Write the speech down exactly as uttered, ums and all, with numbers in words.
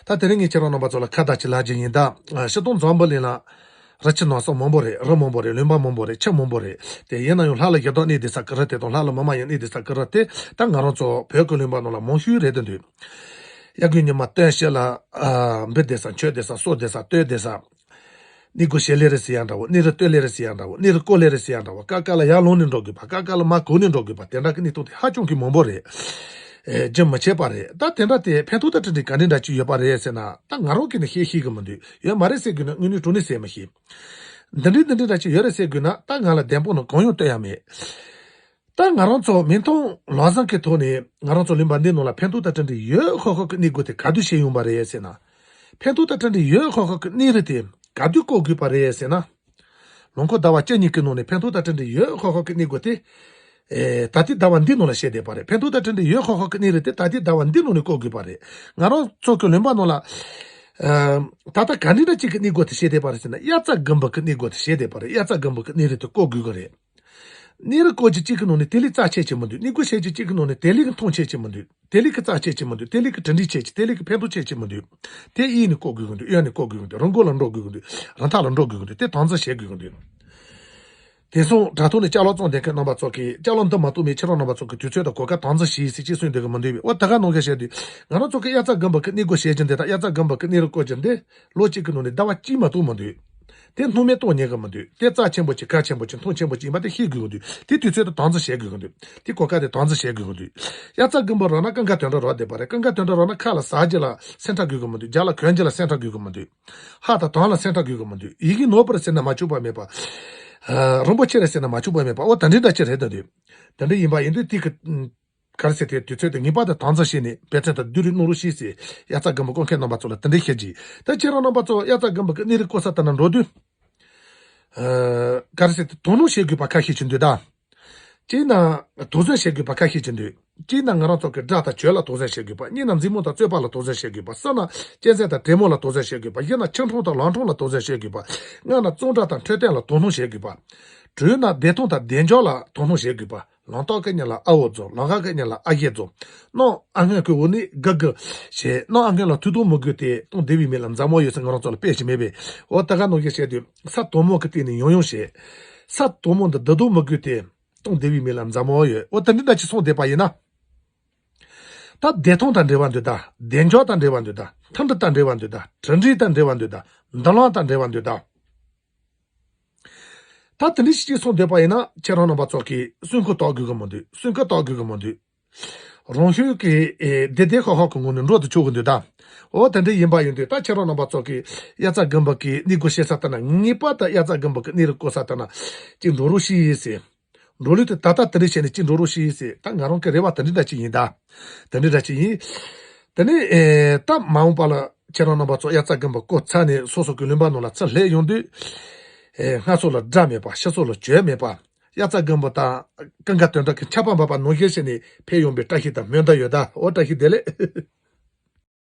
ད་དེ་རིང་ངས་ཁྱེད་རང་རྣམ་པ་ཚོ་ལ་ཁ་བརྡ་ཅིག་ལབ་རྒྱུ་ཡིན་ད། ཨ། སྤྱིར་བཏང་འཛམ་བུ་གླིང་ལ་རི་ཆུ་ནགས་གསུམ་མང་པོ་རེད། རི་མང་པོ་རེད། ལུང་པ་མང་པོ་རེད། ཆུ་མང་པོ་རེད། དེ་ཡིན་ན་ཡང་ལྷ་ལ་ཞེ་སྡང་གནས་བསྡད་ས་གི་རི་དེ་དང་། ལྷ་ལ་མི་མ་ཡིན་གནས་བསྡད་ས་གི་རི་དེ་ད་ང་རང་ཚོ་བོད་ཀྱི་ལུང་པ་ནང་ལ་མང་ཤོས་རེད་དུ་འདུག། དབྱར་དགུན་ཉི་མ་སྟོན་ཞིང་ལ། ཨ། འབུད་བསྡད་ས། མཆོད་བསྡད་ས། གསོལ་བསྡད་ས། བསྟོད་བསྡད་ས། གནས་སྒོ་ཞལ་ལས་རེད་ཟེར་ཡ་འདྲ་བོ། གནས་རི་སྟོད་ལས་རེད་ཟེར་ཡ་འདྲ་བོ། གནས་རི་སྐོར་ལས་རེད་ཟེར་ཡ་འདྲ་བོ། སྐབས་སྐབས་ལ་ཡར་ལངས་ནས་འགྲོ་དགོས་པ། སྐབས་སྐབས་ལ་མར་གོག་ནས་འགྲོ་དགོས་པ། དེ་འདྲ་གི་གནས་སྟངས་དེ་ཧ་ཅང་གི་མང་པོ་རེད། ཨེ། རྒྱུན་མི་ཆད་པ་རེད། ད་དེ་འདྲ་དེ་ཕན་ཐོགས་དང་འབྲེལ་འདྲིས་ག་འདྲ་འདྲ་ཅིག་ཡོད་པ་རེད་ཟེར་ན། ད་ང་རང་གིས་ནི་ཤེས་ཤེས་གི་མི་འདུག། ཡོད་མ་རེད་ཟེར་དགོས་ན་དངོས་གནས་དྲང་གནས་ཟེར་མི་ཤེས། འདི་འདྲའི་འདི་འདྲའི་འདྲ་ཅིག་ཡོད་རེད་ཟེར་དགོས་ན་ད་ང་ལ་བདེན་དཔང་ནི་གང་ཡང་སྟོན་ཡ་མེད། ད་ང་རང་ཚོ་མིག་མཐོང་ལག་ཟིན་གྱི་ཐོག་ནས་ང་རང་ཚོ་ལུང་པ་འདི་ནང་ལ་ཕན་ཐོགས་དང་འབྲེལ་འདྲིས་ཡོད་ཁོག་ཁོག་གི་གནས་སྒོ་དེ་ག་དུས་བཤད་ཡོང་པ་རེད་ཟེར་ན། ཕན་ཐོགས་དང་འབྲེལ་འདྲིས་ཡོད་ཁོག་ཁོག་གི་གནས་རི་དེ་ག་དུས་བཀོད་དགོས་པ་རེད་ཟེར་ན། ལོ་འཁོར་ཟླ་བ་བཅུ་གཉིས་ཀྱི་ནང་ནས་ཕན་ཐོགས་དང་འབྲེལ་འདྲིས་ཡོད་ཁོག་ཁོག་གི་གནས་སྒོ་དེ། ཨེ། ད་ལྟའི་ཟླ་བ་འདིའི་ནང་ལ་བཤད་བསྡད་པ་རེད། ཕན་ཐོགས་དང་འབྲེལ་འདྲིས་ཡོད་ཁོག་ཁོག་གི་གནས་རི་དེ་ད་ལྟའི་ཟླ་བ་འདིའི་ནང་ནས་བཀོད་དགོས་པ་རེད། ང་རང་ཚོ་གི་ལུང་པ་ནང་ལ། ཨ། ད་ལྟ་ག་འདྲ་འདྲ་ཅིག་གི་གནས་སྒོ་དེ་བཤད་བསྡད་པ་རེད་ཟེར་ན། དབྱར་རྩྭ་དགུན་འབུ་གི་གནས་སྒོ་དེ་བཤད་བསྡད་པ་རེད། དབྱར་རྩྭ་དགུན་འབུ་གི་གནས་རི་དེ་བཀོད་དགོས་ཀྱི་རེད། གནས་རི་བཀོད་རྒྱུ་གཅིག་གི་ནང་ནས་དེ་ལས་རྩ་ཆེ་ཆེ་མི་འདུག། གནས་སྒོ་བཤད་རྒྱུ་གཅིག་གི་ནང་ནས་དེ་ལས་ཀྱི་མཐོང་ཆེ་ཆེ་མི་འདུག། དེ་ལས་ཀྱི་རྩ་ཆེ་ཆེ་མི་འདུག། དེ་ལས་ཀྱི་གྲུབ་འབྲས་ཆེ་ཆེ། དེ་ལས་ཀྱི་ཕན་ཐོགས་ཆེ་ཆེ་མི་འདུག། དེ་གཡས་ནས་བཀོད་དགོས་ཀྱི་འདུག། གཡོན་ནས་བཀོད་དགོས་ཀྱི་འདུག། རི་མགོ་ལ་འགྲོ་དགོས་ཀྱི་འདུག། རི་མཐའ་ལ་འགྲོ་དགོས་ཀྱི་འདུག། དེ་དམ་འཛིན་བྱེད་དགོས་ཀྱི་འདུག། དེང་སང་དྲ་ཐོག་ནས་ཅ་ལག་བཙོང་བསྡད་མཁན་རྣམ་པ་ཚོ་གིས། ཅ་ལག་འདི་མ་གཏོགས་མེད། ཁྱེད་རང་རྣམ་པ་ཚོ་གིས་དུས་ཚོད་དང་གོ་སྐབས་དམ་འཛིན་བྱེད་ཟེར་ཅིག་གསུངས་བསྡད་ཀྱི་མི་འདུག་པས། འོ། ད་ག་ནང་བཞིན་བཤད་དུས། ང་རང་ཚོ་གི་དབྱར་རྩྭ་དགུན་འབུ་གི་གནས་སྒོ་བཤད་རྒྱུ་འདི་དང་། དབྱར་རྩྭ་དགུན་འབུ་གི་གནས་རི་བཀོད་རྒྱུ་འདི་ལོ་གཅིག་གི་ནང་ནས་ཟླ་བ་གཅིག་མ་གཏོགས་མི་འདུག། དེ་སྣང་མེད་གཏོང་ཉན་གི་མི་འདུག། དེ་རྩ་ཆེན་པོ་ཅིག། གལ་ཆེན་པོ་ཅིག། མཐོང་ཆེན་པོ་ཅིག་ཡིན་པ་དེ་ཤེས་དགོས་ཀྱི་འདུག། དེ་དུས་ཚོད་དང་དམ་འཛིན་བྱེད་དགོས་ཀྱི་འདུག། དེ་གོ་སྐབས་དེ་དམ་འཛིན་བྱེད་དགོས་ཀྱི་འདུག། དབྱར་རྩྭ་དགུན་འབུ་རག་ན་རྐང་ཁ་དོན་འགྲུབ་རག་བསྡད་པ་རེད། རྐང་ཁ་དོན་འགྲུབ་རག་ན་ཁ་ལ་ཟ་རྒྱུ་ལ་སེམས་ཁྲལ་དགོས་ཀྱི་མི་འདུག། རྒྱབ་ལ་གོན་རྒྱུ་ལ་སེམས་ཁྲལ་དགོས་ཀྱི་མི་འདུག། ཕར་དང་དོན་ལ་སེམས་ཁྲལ་དགོས་ཀྱི་མི་འདུག། ཡི་གེ་ནོར་བུར་ཟེར་ན་མ་བཅུག་པ་མེད་པ། ཨ། རིན་པོ་ཆེ་རེད་ཟེར་ན་མ་བཅུག་པ་མེད་པ། འོ། དེ་འདྲའི་འདྲ་ཅིག་རེད་འདུག། དེ་འདྲ་ཡིན་པ་ཡིན་དུས་དེ་གི། ག་རེ་ཟེར། དེ་དུས་ཚོད་དེ་ངེས་པར་དུ་དམ་འཛིན་བྱས་ནས་འབད་བརྩོན་དང་བསྡུར་རེས་གནང་རོགས་ཞེས་ཟེར། དབྱར་རྩྭ་དགུན་འབུ་བཀོད་མཁན་རྣམ་པ་ཚོ་ལ་དེ་འདྲའི་བཤད་རྒྱུ། ད་ཁྱེད་རང་རྣམ་པ་ཚོ་དབྱར་རྩྭ་དགུན་འབུ་གི་གནས་རི་བཀོད་ས་དེ་ན་འགྲོ་དུས། ཨ། ག་རེ་ཟེར། དོ་སྣང་བྱེད་དགོས་པ་ཁ་ཤས་ཅིག་འདུག་ད། གཅིག་ན་དོགས་ཟོན་བྱེད་དགོས་པ་ཁ་ཤས་ཅིག་འདུག། གཅིག་ན་ང་རང་ཚོ་གི་སྒྲ་དང་བརྗོད་ལ་དོགས་ཟོན་བྱེད་དགོས་པ། གཉིས་ན་མཛེས་མོ་དང་རྩོད་པ་ལ་དོགས་ཟོན་བྱེད་དགོས་པ། གསུམ་ན་གཅན་གཟན་དང་དྲེད་མོང་ལ་དོགས་ཟོན་བྱེད་དགོས་པ། བཞི་ན་ཆིག་ཕྲེང་དང་ལག་ཕྲེང་ལ་དོགས་ཟོན་བྱེད་དགོས་པ། ལྔ་ན་གཙང་སྦྲ་དང་འཕྲོད་བསྟེན་ལ་དོ་སྣང་བྱེད་དགོས་པ། དྲུག་ན་བདེ་ཐང་དང་བདེ་འཇགས་ལ་དོ་སྣང་བྱེད་དགོས་པ། ལམ་སྟག་གི་མྱི་ལ་ཨ་འོ་རྫོང་། ལམ་ཁ་གི་མྱི་ལ་ཨ་ཞེ་རྫོང་། གནམ་ཨ་སྔོན་གྱི་འོག་ནས་སྒུག་སྒུག་བྱེད། གནམ་ཨ་སྔོན་ལ་ཐུག་དོགས་མི་དགོས་ཏེ། སྟོང་བདེ་བའི་མི་ལ་མཛའ་མོ་ཡོད་ཟེར་ང་རང་ཚོ་ལ་དཔེ་ཞིག་མེད་པས། འོ། ད་ག་ནང་བཞིན་བཤད་དུས། ས་དྭངས་མོ་གི་སྟེང་ནས་ཡང་ཡང་བྱེད། ས་དྭངས་མོ་འདི་བདེ་དོགས་མི་དགོས་ཏེ། སྟོང་བདེ་བའི་མི་ལ་མཛའ་མོ་ཡོད། འོ། དེ་འདྲ་འདྲ་ཅིག་སོང་བསྡད་པ་ཡིན་ན། ད་བདེ་ཐང་དང་འབྲེལ་བ་འདུག་ད། བདེ་འཇགས་དང་འབྲེལ་བ་འདུག་ད། མཐུན་སྒྲིལ་དང་འབྲེལ་བ་འདུག་ད། གྲུབ་འབྲས་དང་འབྲེལ་བ་འདུག་ད། མདུན་ལམ་དང་འབྲེལ་བ་འདུག་ད། ད་དེ་འདྲ་ཞིག་སོང་བསྡད་པ་ཡིན་ན། ཁྱེད་རང་རྣམ་པ་ཚོ་གིས་སེམས་ཁུར་བཏང་དགོས་ཀྱི་མི་འདུག། སེམས་ཁུར་བཏང་དགོས་ཀྱི་མི་འདུག། རང་ཤུགས་ཀྱིས། ཨེ། བདེ་བདེ་ཤོག་ཤོག་གི་ངང་ནས་འགྲོ་དུ་ཆུག་གི་འདུག་ད། འོ། དེ་འདྲ་ཡིན་པ་ཡིན་དུས། ད་ཁྱེད་རང་རྣམ་པ་ཚོ་གིས་དབྱར་རྩྭ་དགུན་འབུ་གི་གནས་སྒོ་བཤད་ས་དེ་ན། ངེས་པར་དུ་དབྱར་རྩྭ་དགུན་འབུ་གི་གནས་རི་བཀོད་ས་དེ་ན་ཅིག་འགྲོ་རོགས་ཞེས་ཟེར། འགྲོ་ལུགས་དེ་ད་ལྟ་དེ་འདྲ་བྱས་ནས་ཅིག་འགྲོ་རོགས་ཞེས་ཟེར། ད་ང་རང་གི་རེ་བ་དེ་འདྲ་འདྲ་ཅིག་ཡིན་ད། དེ་འདྲ་འདྲ་ཅིག་ཡིན། དེ་ནས། ཨེ། ད་མ་འོངས་པ་ལ་ཁྱེད་རང་རྣམ་པ་ཚོ་དབྱར་རྩྭ་དགུན་འབུ་བཀོད་ཚར་ནས་སོ་སོ་གི་ལུང་པ་ནང་ལ་ཚུར་སླེབས་ཡོང་དུས། ཨེ། སྔར་སོགས་ལ་སྒྲ་མེད་པ། ཕྱི་སོགས་ལ་བརྗོད་མེད་པ། དབྱར་རྩྭ་དགུན་འབུ་དང་རྐང་ཁ་དོན་འགྲུབ་ཀྱི་ཆར་པ་འབབ་པ་ནང་བཞིན་བྱས་ནས་ཕེབས་ཡོང་བའི་བཀྲ་ཤིས་དང་སྨོན་འདུན་ཡོད་ད། འོ། བཀྲ་ཤིས་བདེ་ལེགས།